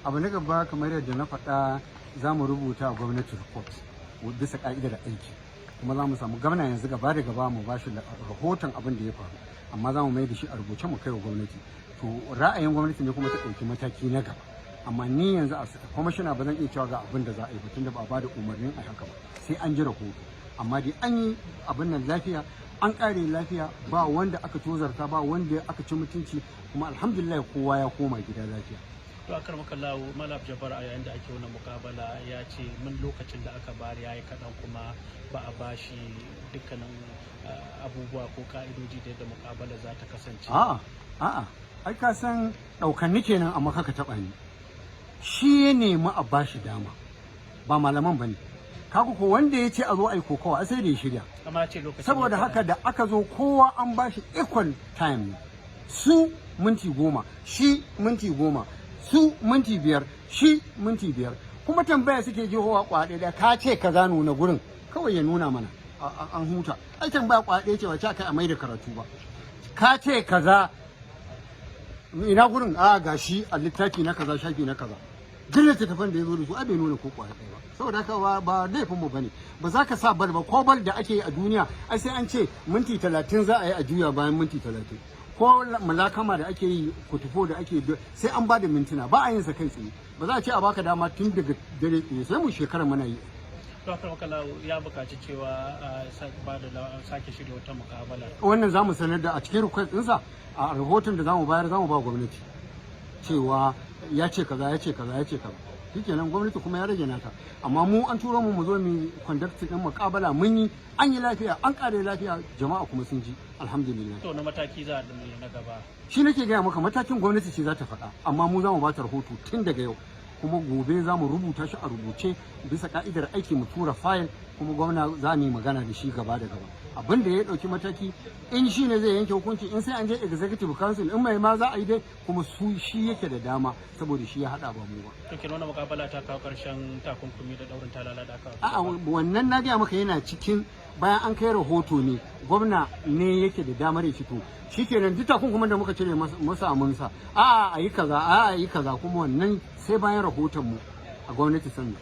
Abu na gaba, kamar yadda na faɗa, za mu rubuta a gwamnati report bisa ka'idar aiki, kuma za mu samu gwamna yanzu gaba da gaba mu ba shi rahoton abin da ya faru, amma za mu mai da shi a rubuce mu kai wa gwamnati. To, ra'ayin gwamnati ne kuma ta ɗauki mataki na gaba. Amma ni yanzu a kwamishina ba zan iya cewa ga abin da za a yi ba, tunda ba a ba da umarnin a haka ba, sai an ji rahoto. Amma dai an yi abin nan lafiya, an ƙare lafiya, ba wanda aka tozarta, ba wanda aka ci mutunci, kuma alhamdulillah kowa ya koma gida lafiya. To, akaramakallahu, Malam Jabbar, a yayin da ake wannan mukabala ya ce min lokacin da aka bayar ya yi kaɗan, kuma ba a bashi dukkanin abubuwa ko ka'idoji da yadda mukabala za ta kasance. A'a, ai ka san ɗaukanni kenan, amma kaka taɓa ni. Shi ya nemi a bashi dama, ba malaman ba ne. Kaga ko wanda ya ce a zo a yi kokawa, ai sai da ya shirya. Amma ce lokacin Saboda ya haka da aka zo, kowa an bashi equal time ne. Su minti 10, shi minti 10, su minti 5, shi minti 5. Kuma tambaya suke jihowa kwaɗe da ka ce kaza, nuna gurin kawai, ya nuna mana, an huta. Ai tambaya kwaɗe ce, wace aka a mai da karatu ba. Ka ce kaza, ina gurin? A gashi a littafi na kaza, shafi na kaza. Duk littattafan da ya zo da su, ai bai nuna ko kwaya ɗaya ba. Saboda haka ba laifin mu bane. Ba za ka sa bal ba, ko bal da ake yi a duniya, ai sai an ce minti 30 za a yi, a juya bayan minti 30. Ko mulakama da ake yi, kutufo da ake yi, sai an ba da mintuna. Ba a yin sa kai tsaye. Ba za a ce a baka dama tun daga dare tsaye, sai mu shekara muna yi. To, akaramakallahu, ya buƙaci cewa a ba da sake shirya wata mukabala. Wannan za mu sanar da a cikin request ɗinsa, a rahoton da za mu bayar, za mu ba gwamnati cewa ya ce kaza, ya ce kaza, ya ce kaza. Shikenan, gwamnati kuma ya rage nata. Amma mu an turo mu mu zo mu conduct din muƙabala, mun yi, an yi lafiya, an kare lafiya, jama'a kuma sun ji, alhamdulillah. To, na mataki za a ɗauki na gaba? Shi nake gaya maka, matakin gwamnati ce za ta faɗa, amma mu za mu ba ta rahoto tun daga yau, kuma gobe za mu rubuta shi a rubuce bisa ka'idar aiki, mu tura fayil, kuma gwamna za mu yi magana da shi gaba da gaba. Abin da ya ɗauki mataki, in shi ne zai yanke hukunci, in sai an je executive council, in mai ma za a yi dai, kuma su shi yake da dama, saboda shi ya haɗa, ba mu ba. To, kenan wannan mukabala ta kawo ƙarshen takunkumi da ɗaurin talala da aka A'a, wannan na gaya maka yana cikin bayan an kai rahoto ne. Gwamna ne yake da damar ya fito. Shikenan, duk takunkumin da muka cire masa mun sa, a'a, a yi kaza, a'a, a yi kaza, kuma wannan sai bayan rahoton mu a gwamnati sannan.